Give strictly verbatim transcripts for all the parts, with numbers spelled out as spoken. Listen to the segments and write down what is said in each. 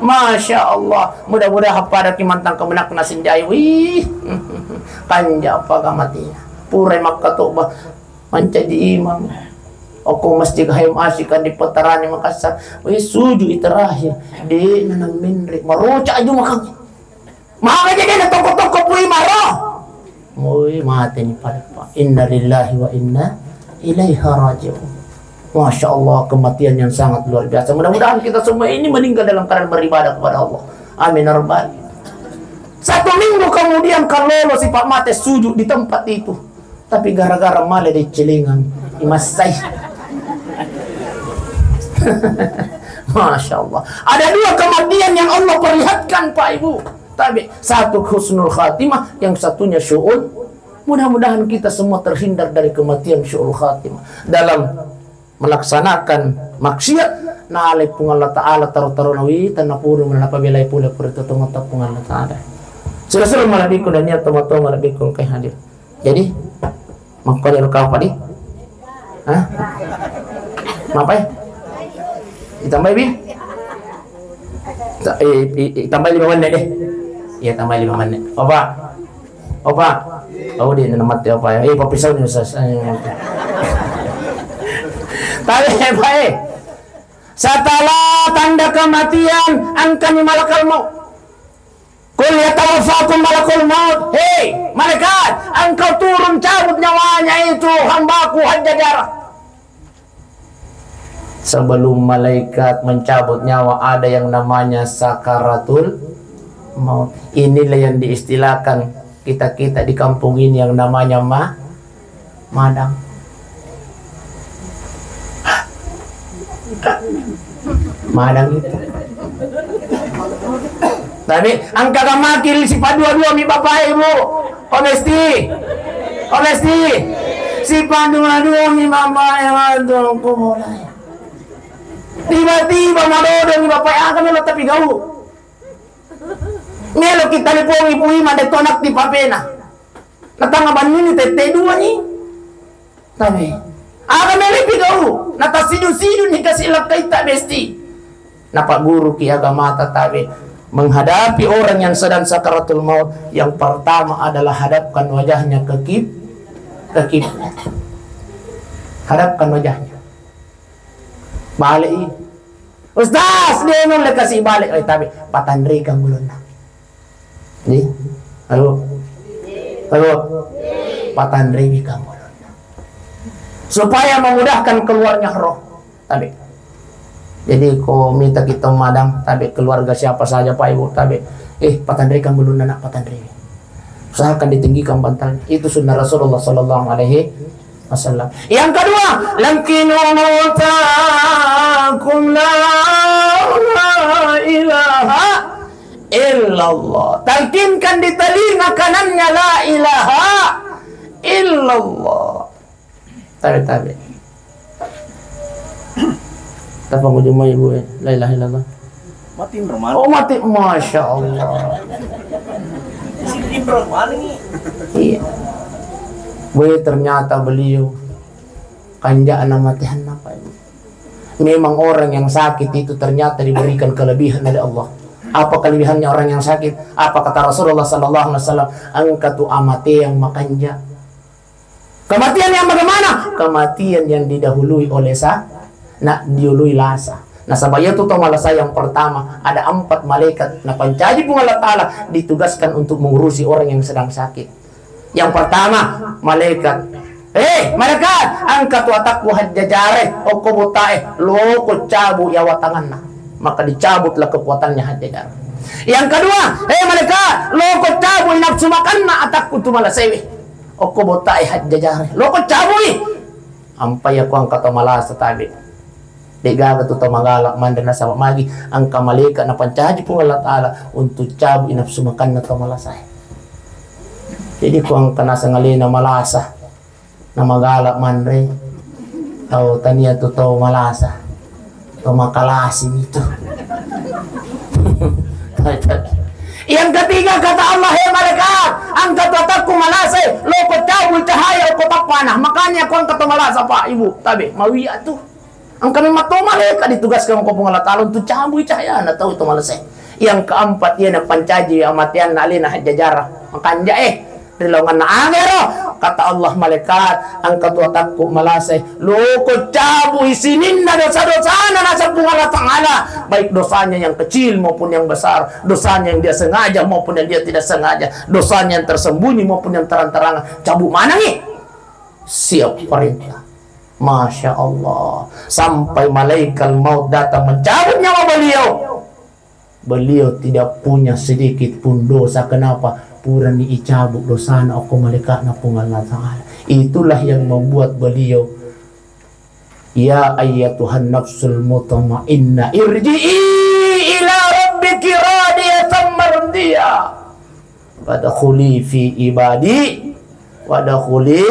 Masya Allah, mudah-mudahan pada ki mantang kemenakna senjai. Wih, kanja apa kamatinya. Purai makkatobba, mancaji imam. Okko masjid H M A sikan di petarani Makassar. Wih, sujud terakhir. Di nanang minri. Maroca aju makangi. Maga jadi na toko-toko pui maro. Woi, mate ni pada, Pak. Inna lillahi wa inna ilaihi raji'un. Masya Allah, kematian yang sangat luar biasa. Mudah-mudahan kita semua ini meninggal dalam keadaan beribadah kepada Allah. Amin ya rabbal. Satu minggu kemudian, kalau si Pak mate sujud di tempat itu. Tapi gara-gara male dei celengang, imassai. Masya Allah. Ada dua kematian yang Allah perlihatkan, Pak Ibu. Tapi satu husnul khatimah, yang satunya syu'ul. Mudah-mudahan kita semua terhindar dari kematian syu'ul khatimah dalam melaksanakan maksiat. Nalai Puang Allah Ta'ala taro-taro nawi tanapuru menapa belai pule pura itu tongata Puang Allah Ta'ala. Sudah-sudah malah bikun dan niat tongata malah bikun kai hadir. Jadi, makkoni ruka apa di? Hah? Mapai? Ditambahi, Bi? Ta-, eh, i-, i-, tambahi lima menit deh. Iya, tambahi lima menit. Opa. Opa. Oh, di nama mati apa ya? Eh, papisau nih, Ustaz. Eh, tapi, Pak, eh. Setelah tanda kematian, angkani malakal maut. Qul yatawaffakum malakul maut. Hei, malaikat, engkau turun cabut nyawanya itu hambaku Hajjajara. Sebelum malaikat mencabut nyawa, ada yang namanya sakaratul maut. Inilah yang diistilahkan kita-kita di kampung ini yang namanya ma-, madang. Madang itu. Tapi engka kamaki sipadua-dua mi bapak ibu. Komesti. Komesti. Sipadua-dua mi bapak yang ada kubolai. Tiba-tiba madodo mi bapak yang akan melo tapi gau. Melo kita telepon ibu iman de tonak di papena. Natanga bannini tette dua ni. Tabe. Aga melepi kau. Natasidu-sidu ni kasi lakkai tak besti. Napa guru ki agamata tabe. Menghadapi orang yang sedang sakaratul maut, yang pertama adalah hadapkan wajahnya ke kib-, ke kiblat. Hadapkan wajahnya. Balik i. Ustaz, dia nulle kasih balik. Eh, tapi patanrikang ulunna. Di? Ayo. Ayo. Patanrikang ulunna. Supaya memudahkan keluarnya roh. Tapi. Jadi, ko minta kita madang, tapi keluarga siapa saja, Pak Ibu, tapi. Eh, patanrikang ulunna, nak, patanri. Usahakan ditinggikan bantalnya. Itu sunnah Rasulullah sallallahu alaihi wasallam. Yang kedua, laqqinu mautakum la ilaha illallah. Talkinkan di telinga kanannya la ilaha illallah. Tabe, tabe. Tapang ujung mai, Bu, eh. La ilaha illallah. Mati Indraman. Oh, mati. Masya Allah. Si Indraman ini. Iya. Boy, ternyata beliau kanja'na matihanna, Pak Ibu. Memang orang yang sakit itu ternyata diberikan kelebihan oleh Allah. Apa kelebihannya orang yang sakit? Apa kata Rasulullah sallallahu alaihi wasallam? Engka tu amate yang makanja. Kematian yang bagaimana? Kematian yang didahului oleh sa-, nak diului lasa. Nasaba iyatu to malasa yang pertama, ada empat malaikat napancaji Puang Allah Ta'ala ditugaskan untuk mengurusi orang yang sedang sakit. Yang pertama, malaikat. Eh, malaikat, angkat tu atakku Hajjajare, okko botae, loko cabu yawa tanganna. Maka dicabutlah kekuatannya Hajjajare. Yang kedua, eh, malaikat, loko cabu nafsu makanna atakku tu malasewe. Okko botae Hajjajare. Loko cabui. Ampai aku angka to malasa tabe. De'gaga tu to magala manre nasaba magi angka malaikat napancaji Puang Allah Ta'ala untuk cabui nafsu makanna to malasae. Jadi ku angka naseng alena malasa na magala manre. Tau tania tu tau malasa. Pemakalasi itu. Yang ketiga kata Allah, "Hei malaikat, angkat atakku malase, loko cabui cahaya ko tappana." Makanya ku angkat malasa, Pak, Ibu. Tabe, mawi atu. Engka memang to malaika ditugaskan ko Puang Allah Ta'ala untuk cabui cahayana tau itu malese. Yang keempat, iyana pancaji amateanna alena hajjajara. Makanja, eh, ri laonganna angero, kata Allah, malaikat, engka tu atakku malase, loko cabui sininna dosa-dosana, naseng Puang Allah Ta'ala, baik dosanya yang kecil maupun yang besar, dosanya yang dia sengaja maupun yang dia tidak sengaja, dosanya yang tersembunyi maupun yang terang-terangan, cabut manengngi. Siap perintah. Masya Allah. Sampai malaikat maut datang mencabut nyawa beliau. Beliau tidak punya sedikit pun dosa. Kenapa? Purani icabut dosana okko malaikatna Puang Allah Ta'ala. Itulah yang membuat beliau, "Ya ayyatuhan nafsul mutmainnah, irji'i ila rabbiki radiyatan mardiyah. Wadkhuli fi ibadi, wadkhuli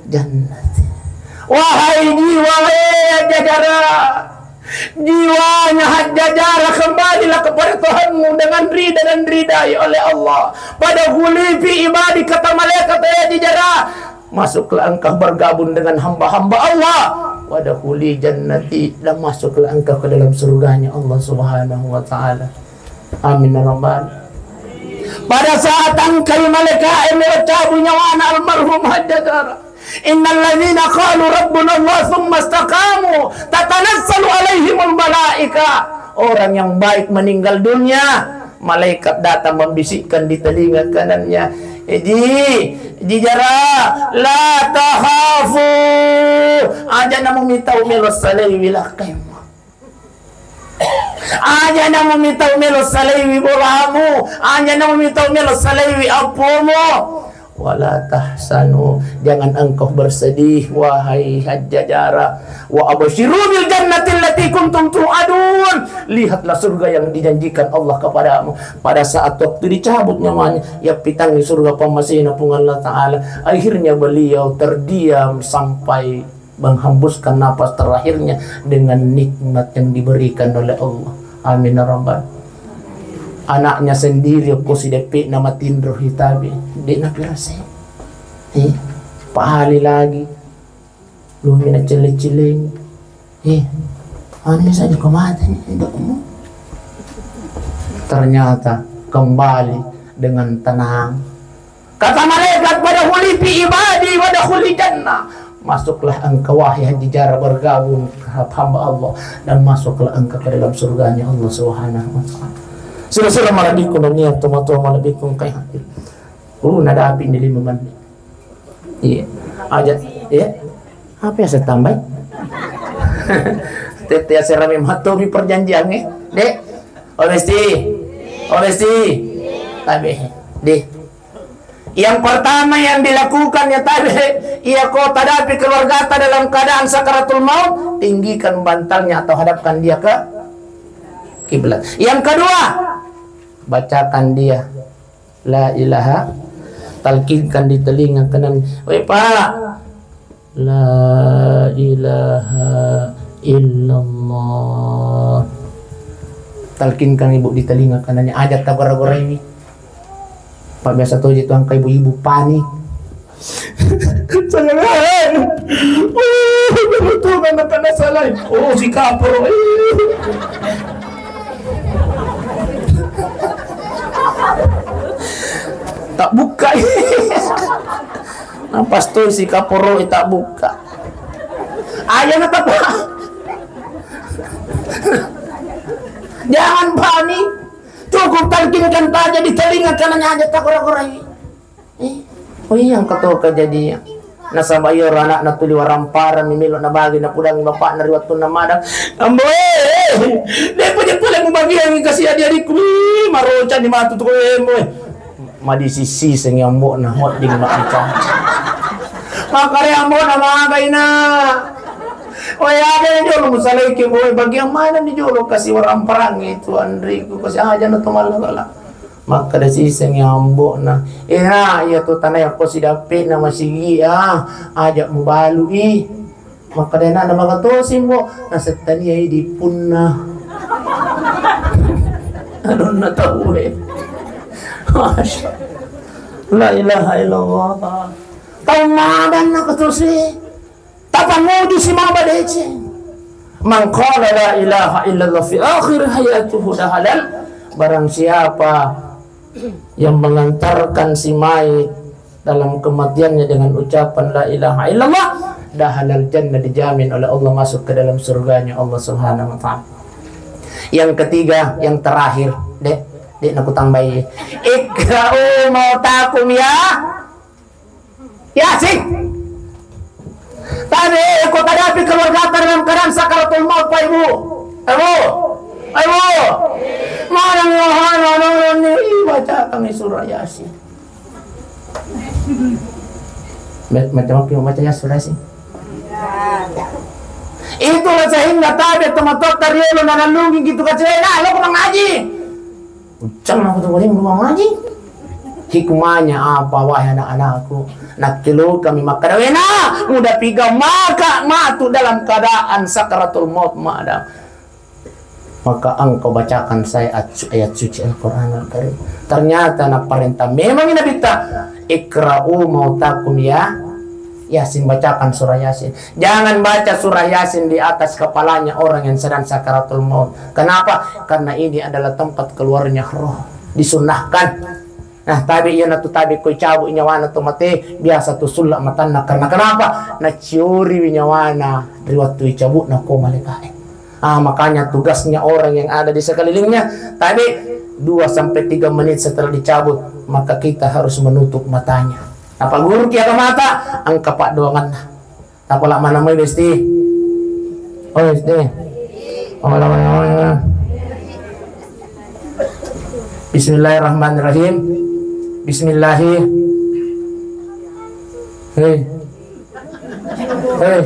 jannati." Wahai jiwa, eh, Hajjajara, jiwanya Hajjajara, kembalilah kepada Tuhanmu dengan rida dan ridai oleh Allah. Wadkhuli fi ibadi, kata malaikat, eh, Hajjajara, masuklah engkau bergabung dengan hamba-hamba Allah. Wadkhuli jannati, dan masuklah engkau ke dalam surganya Allah Subhanahu wa Ta'ala. Amin ya rabbal. Pada saat engkai malaika e melo cabut nyawana almarhum Hajjajara. Innalladzina qalu rabbuna Allah tsumma istaqamu tatanazzalu alaihimul malaika. Orang yang baik meninggal dunia, malaikat datang membisikkan di telinga kanannya, "Eh, Ji, Ji Jara, la takhafu. Aja namu mitau melo salai wilakaimmu." Aja namu mitau melo salaiwi bolamu, aja namu mitau melo salaiwi appomu. Wala tahzanu, jangan engkau bersedih, wahai Hajjajara. Wa absyiru bil jannati allati kuntum tu'adun. Lihatlah surga yang dijanjikan Allah kepadamu. Pada saat waktu dicabut nyawanya, yappitangngi surga pammasena Puang Allah Ta'ala. Akhirnya beliau terdiam sampai menghembuskan napas terakhirnya dengan nikmat yang diberikan oleh Allah. Amin ya rabbal. Anaknya sendiri ko sideppe na matinro hitabe, de na pirasai. Eh, pahali lagi. Lu mina celle-celleng. Eh, anu saja ko mate ni, indokmu. Ternyata kembali dengan tenang. Kata malaikat, "Wadkhuli fi ibadi wadkhuli jannah." Masuklah engkau, wahai Hajjajara, bergabung terhadap hamba Allah dan masuklah engkau ke dalam surganya Allah Subhanahu wa Ta'ala. Sura-sura malebbiku nennia tomatoa malebbiku engkai hadir. Uh, nadapi ni lima menit. Iya. Aja, iya. Apa yang saya tambahin? Tete serami matobi perjanjiannya, Dek. Olesti. Olesti. Tabe. Deh. Yang pertama yang dilakukan ya tadi, iya ko tadapi keluargata dalam keadaan sakaratul maut, tinggikan bantalnya atau hadapkan dia ke kiblat. Yang kedua, bacakan dia la ilaha, talkinkan di telinga kanan, "Weh, Pak, la ilaha illallah." Talkinkan ibu di telinga kanannya, aja tagora-gora ini. Pak, biasa toje tu angka ibu-ibu panik. Jangan. Oh, betul, mana tak salah. Oh, si kapur. Tak buka. Nampas tu si kaporo tak buka. Aja na tapa. Jangan panik. Cukup talkinkan taja di telinga kanannya aja tak kura-kurai. Eh, oh iya, engka to kejadian. Nasaba iyaro anakna tuli waramparang mi melo nabagi napudangi bapakna ri wettunna madang. Ambo e, eh, depa je pole mubagiangi kasi adi-adikku. Ih, maroca ni matu tu, eh, ambo e. Madisisi sengi ambo'na, wedding mabbicara. Makkeda ambo'na, "Magai, Nak. Wai, aga jolo musalaiki, ambo e, bagian mana ni jolo kasi waramparang itu anriku, kasi aja na to malla-malla." Makkeda sisengngi ambo'na, "Eh, Nak, iya tu tanah yakko sidappe'na masigi, ah, aja mubalu i." Makkeda anakna, "Maga tosi, Mbo'?" Nasettaniai dippunna. Anunna tauwe. Masya Allah. La ilaha illallah. Tau madanna ketosi. Tapanguju si maba deceng. Man qala la ilaha illallah fi akhir hayatihi dahalal, barang siapa yang mengantarkan si mayit dalam kematiannya dengan ucapan la ilaha illallah, dahalal jannah, dijamin oleh Allah masuk ke dalam surganya Allah Subhanahu wa taala. Yang ketiga, yang terakhir, Dek, Dek, naku tambahi. Iqra'u mautakum ya Yasin. Tabe, ko tadapi keluargata dalam keadaan sakaratul maut, Pak Ibu. Ibu. Ibu. Mana Yohana, Yohana ini baca kami surah Yasin. Ba-, macam apa baca Yasin, surah Yasin? Itulah sehingga tabe teman-teman tariolo nanalungi gitu kacena, lo kurang ngaji. Ucang aku tu paling rumah ngaji. Hikmahnya apa, wahai anak-anakku? Nakkelo kami makkada, wena, muda piga maka matu dalam keadaan sakaratul maut, mada. Maka engkau bacakan saya at-, ayat suci Al-Quran Al-Karim. Ternyata naparentah memang Nabi ta, ikra'u mautakum ya Yasin, bacakan surah Yasin. Jangan baca surah Yasin di atas kepalanya orang yang sedang sakaratul maut. Kenapa? Karena ini adalah tempat keluarnya roh. Disunnahkan. Nah, tabe iyanatu tabe ko icabu nyawana to mate, biasa tu sulla matanna. Karena kenapa? Nacioriwi nyawana ri wattu icabu na ko malaikae. Ah, makanya tugasnya orang yang ada di sekelilingnya, tabe dua sampai tiga menit setelah dicabut, maka kita harus menutup matanya. Apa guru ki aga mata, engka paddoanganna. Tapala mana mai besti? Oh, besti. Oh, mana, mana, mana. Bismillahirrahmanirrahim. Bismillahi. Hei. Hei.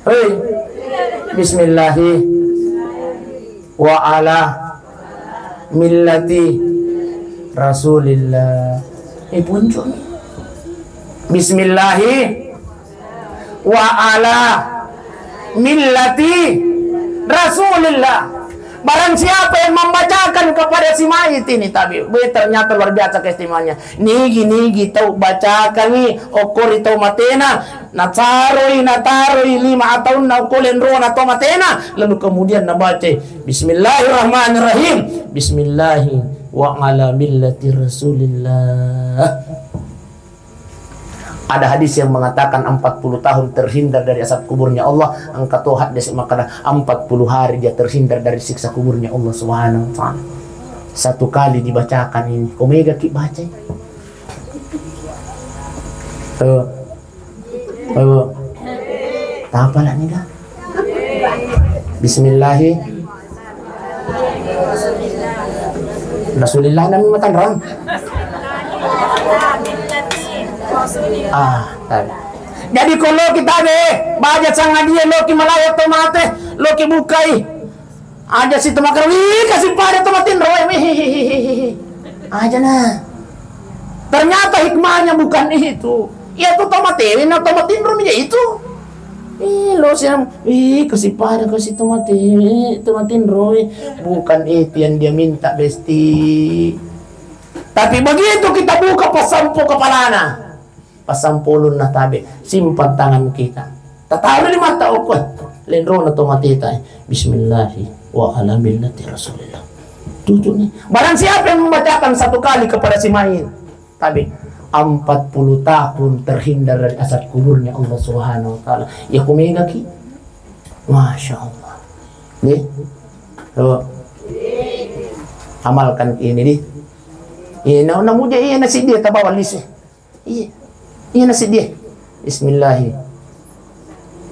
Hei. Bismillahi wa ala millati Rasulillah. Eh, puncuk ni. Bismillahi wa ala millati Rasulillah. Barang siapa yang membacakan kepada si mayit ini, tabe, weh, ternyata luar biasa keistimewanya. Nigi-nigi tau bacakangi okkori tau matena, nataroi, nataroi lima ataunna okko lenrona tau matena, lalu kemudian nabacai, "Bismillahirrahmanirrahim. Bismillahi wa ala millati Rasulillah." Ada hadis yang mengatakan empat puluh tahun terhindar dari azab kuburnya Allah. Engka to hadis makkada empat puluh hari dia terhindar dari siksa kuburnya Allah Subhanahu wa taala. Satu kali dibacakan ini. Ko mega ki baca. Tuh. Ayo. Tapa lah ni dah. Bismillahi. Rasulillah nami matanrang. Ah, tabe. Jadi ko loki tabe, baja sangadie loki malaya to mate, loki bukai. Aja si to makkeda, "Wih, kasi pada to matinro, weh." Aja na. Ternyata hikmahnya bukan itu. Iya tu to matewe na to matinro mi itu. Ih, lo siang, "Wih, kasi pada kasi to matewe, to matinro, weh." Bukan itu yang dia minta, Besti. Tapi begitu kita buka pasampo kepalana, pasampulunna tabe, simpan tangan kita. Tataro di mata okko. Lenrona to mateta. Bismillahi wa ala millati Rasulillah. Tutu ni. Barang siapa yang membacakan satu kali kepada si mayit, tabe, empat puluh tahun terhindar dari azab kuburnya Allah Subhanahu wa taala. Ya kumega ki. Masya Allah. Nih. Tuh. Amalkan ini nih. Iya, na, na muja iya nasi dia tabawa lise. Iya. Iya, naseddie. Bismillahi.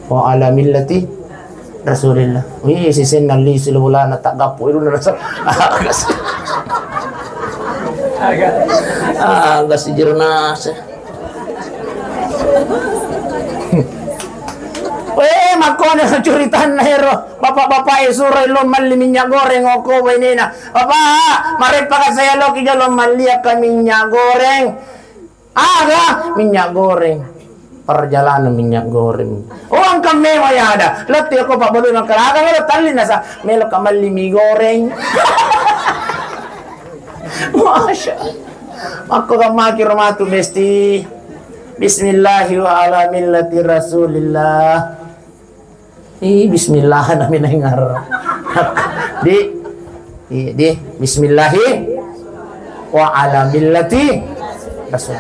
Wa ala millati Rasulillah. Wih, sisenna lisu lo bolana tak gapu itu nasa. Aga si-, aga si jero nasa. Weh, makkone curitanna ero. Bapak-bapak e suro lo malli minyak goreng okko bainena. Bapak, mareppaka saya loki jolo malli akka minyak goreng. Aga minyak goreng. Perjalanan minyak goreng. Oh, engka mewah ya ada. Lettu ko Pak Balui makkeda, aga melo talli nasa, melo ka malli mie goreng. Masya Allah. Makko ka maki romatu, Besti. Bismillahi wa ala millati Rasulillah. Ih, bismillah nami naingar. Di, di, di, bismillahi wa ala millati rasul.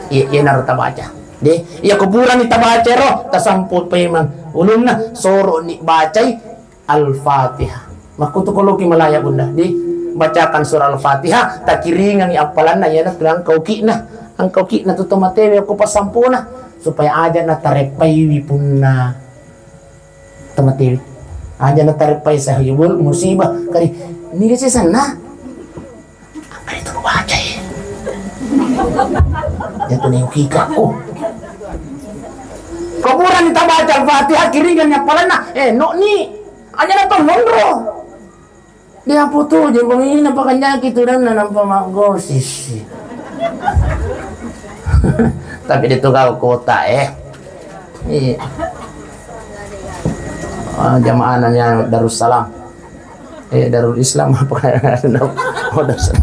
Iya, iya naro tabaca. Di, iya kuburan ni tabaca ro, tasampu pemang ulunna, soro ni bacai Al-Fatihah. Makkutu koloki malaya bunda. Di, bacakan surah Al-Fatihah, takiringangi appalanna, iyana tu angka uki'na. Angka uki'na tu tomatewe ko pasampuna, supaya aja na tarepaiwi punna Tamatewi. Aja na tareppai sahibul musibah. Kari, niga sih sana? Angkari tu baca ya. Jatuh nih uki kaku. Kuburan kita baca Al-Fatihah kiringan nyapalanna. Eh, nok ni. Aja na to monro. Dia putu je pemina pakanyaki tu dan nampa maggosis. Tapi dia tu kau kota eh. Iya. Ah, jamaah namanya Darussalam. Eh, Darul Islam apa? Oh, Darussalam.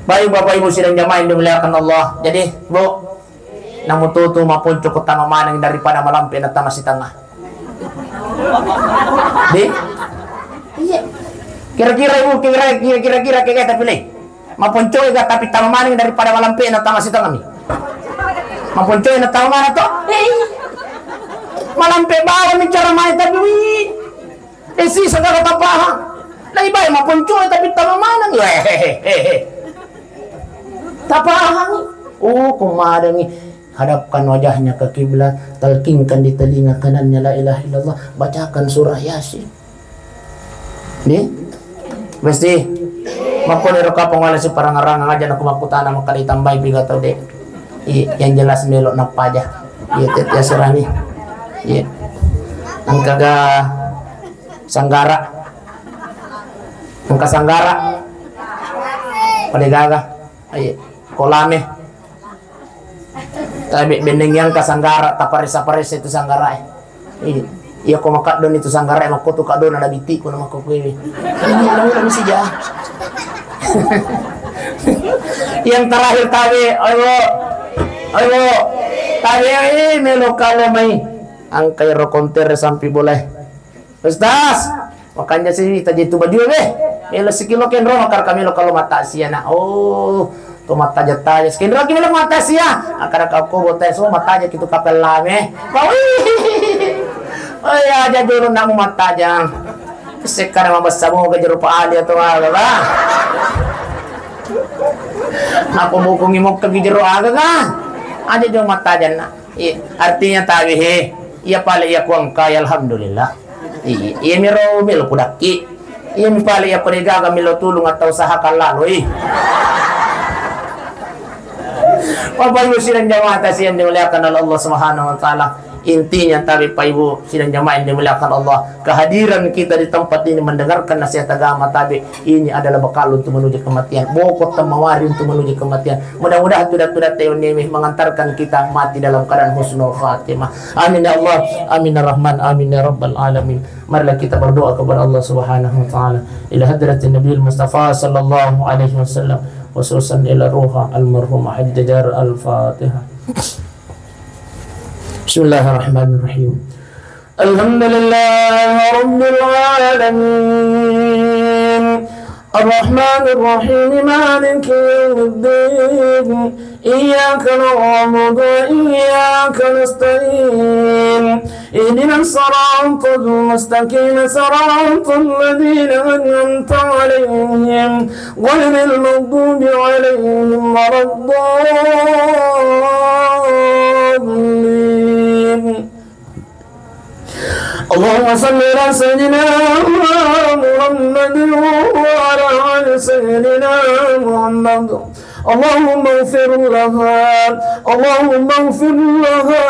Baik, Bapak Ibu sidang jamaah yang dimuliakan Allah. Jadi, Bu, namututu maponco ko tama maneng daripada malampe na tama sitengah. Di? Iya. Kira-kira, Ibu, kira-kira, kira-kira, kira-kira, tapi le. Maponcoe ga tapi tama maneng daripada malampe na tama sitengah mi. Maponcoe na tama mana to? Eh, iya. Malampe bawang mi cara mai tapi wi. Eh, si segala tapahang. Lebih baik maponcoe tapi tama maneng. Hehehe. Tapahang. Oh, kumadangi. Hadapkan wajahnya ke kiblat, talkinkan di telinga kanannya la ilaha illallah, bacakan surah Yasin. Nih, mesti makkoni ro kapang wala siparangarang aja naku makkutana maka ditambahi piga tau dek. Iya, yang jelas melo nappa aja. Iya, tet ya serani. Iya. Engka ga sanggara. Engka sanggara. Pada gaga. Iya. Kolame. Tabe benneng yang ka sanggara, taparessa-paressa itu sanggara eh. Iya. Iya ko makaddoni itu sanggara eh, makko tu kaddona na biti ko na makko kuewe. Ini lo mesti ja. Yang terakhir tabe, ayo. Ayo. Tabe eh melo kalo mai. Angkai ro konter sampi boleh. Ustaz, makanja si taje tu baju be. Melo sikilo kenro makar kami lo kalau mata sia na. Oh, to mata jata aja. Kenro kami lo mata sia. Akara kau ko botai so mata aja kitu kapel lame. Bawi. Oh ya aja dulu namu mata aja. Sekarang mabessa mo ke jerupa ali atau apa ba. Aku bukungi mokka ki jeru aga ka. Aja jo mata aja na. Iya, artinya tawi he. Iya pale iya kuangkai alhamdulillah. Iya, iya miro melo kudakki. Iya mi pale iya kode gaga melo tulung atau usaha kallaloi. Bapak Ibu sidang jamaah yang dimuliakan oleh Allah Subhanahu wa taala. Intinya tabe Pak Ibu sidang jamaah yang dimuliakan Allah, kehadiran kita di tempat ini mendengarkan nasihat agama tabe ini adalah bekal untuk menuju kematian. Bokot temawari untuk menuju kematian. Mudah-mudahan tuda-tuda teoneme mengantarkan kita mati dalam keadaan husnul khatimah. Amin ya Allah, amin ya Rahman, amin ya Rabbal Alamin. Marilah kita berdoa kepada Allah Subhanahu wa taala. Ila hadratin Nabil Mustafa sallallahu alaihi wasallam, khususan ila ruha almarhum Hajjajar Al-Fatihah. Bismillahirrahmanirrahim. Alhamdulillahi rabbil alamin. Arrahmanirrahim. Maliki yaumiddin. Iyyaka na'budu wa iyyaka nasta'in. Ihdinas siratal mustaqim. Siratal ladzina an'amta 'alaihim ghairil maghdubi 'alaihim waladdallin. اللهم صل على سيدنا محمد وعلى آل سيدنا محمد. اللهم اغفر لها. اللهم اغفر لها.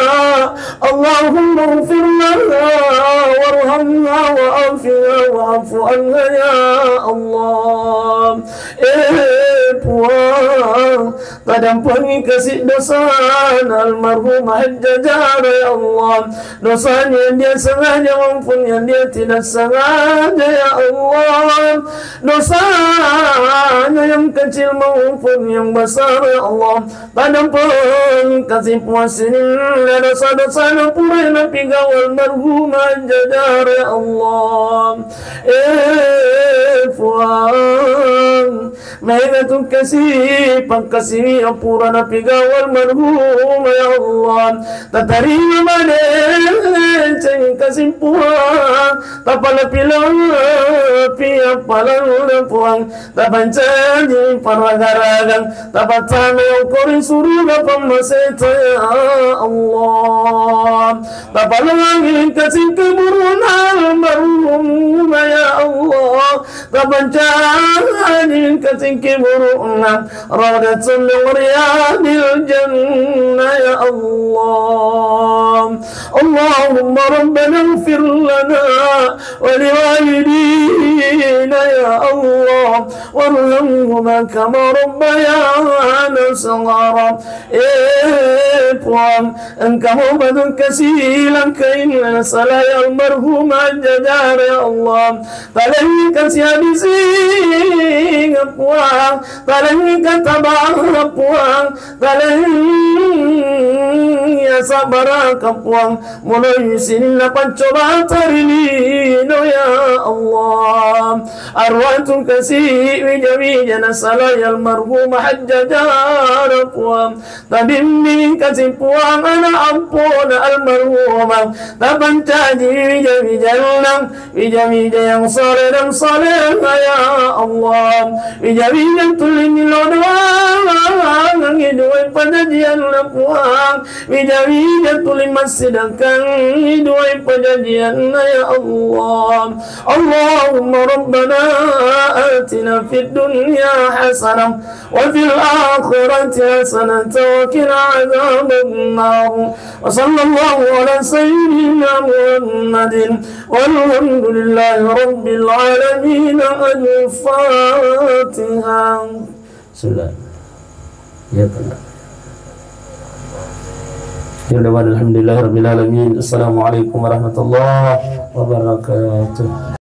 اللهم اغفر لها وارحمها وعافها واعف عنها يا الله. Eh, Puang, tadampengi kasi dosana almarhum Hajjajara, ya Allah. Dosanya yang dia sengaja maupun yang dia tidak sengaja, ya Allah. Dosanya yang kecil maupun yang besar, ya Allah. Tadampeng kasi Puang sininna dosa-dosana pura napigawa almarhumah Jajar, ya Allah. Eh, Puang, maega tu kasi, pangkasiwi pura napigawa almarhumah, ya Allah. Tatarima madeceng kasi Puang, tapalapi-lapi appalanna Puang. Tapancaji parraga-ragang, tapatama okko ri suruga pammaseta, ya Allah. Tapaloangi kasi kuburu'na almarhumah, ya Allah. Tapancaji kasi kuburu'na rawdatan min riyadil jannah, ya Allah. اللهم ربنا اغفر لنا ولوالدينا يا الله وارحمهما كما ربيانا صغارا. Eh, Puang, engka mo badung kasi langkainna salai almarhumah Jajar, ya Allah. Talengngi kasi abising, Puang. Talengngi katabang, Puang. Talengngi asabbaraka, Puang. Mulai sininna pancobata ri lino, ya Allah. Arwah tu kasi wija-wija nasalai almarhumah Hajjah Jara, Puang. Tabimbing kasi Puang ana ampona almarhumah. Tapancaji wija-wijanna, wija-wija yang saleh dan salehah, ya Allah. Wija-wija tuli millau doangengngi duai pajajianna, Puang. Wija-wija tuli massidekkangngi duai pajajianna, ya Allah. اللهم ربنا آتنا في الدنيا حسنة وفي الآخرة حسنة وقنا عذاب النار. وصلى الله على سيدنا محمد والحمد لله رب العالمين. الفاتحة. بسم الله. إياك نعبد. الحمد لله رب العالمين. السلام عليكم ورحمة الله وبركاته.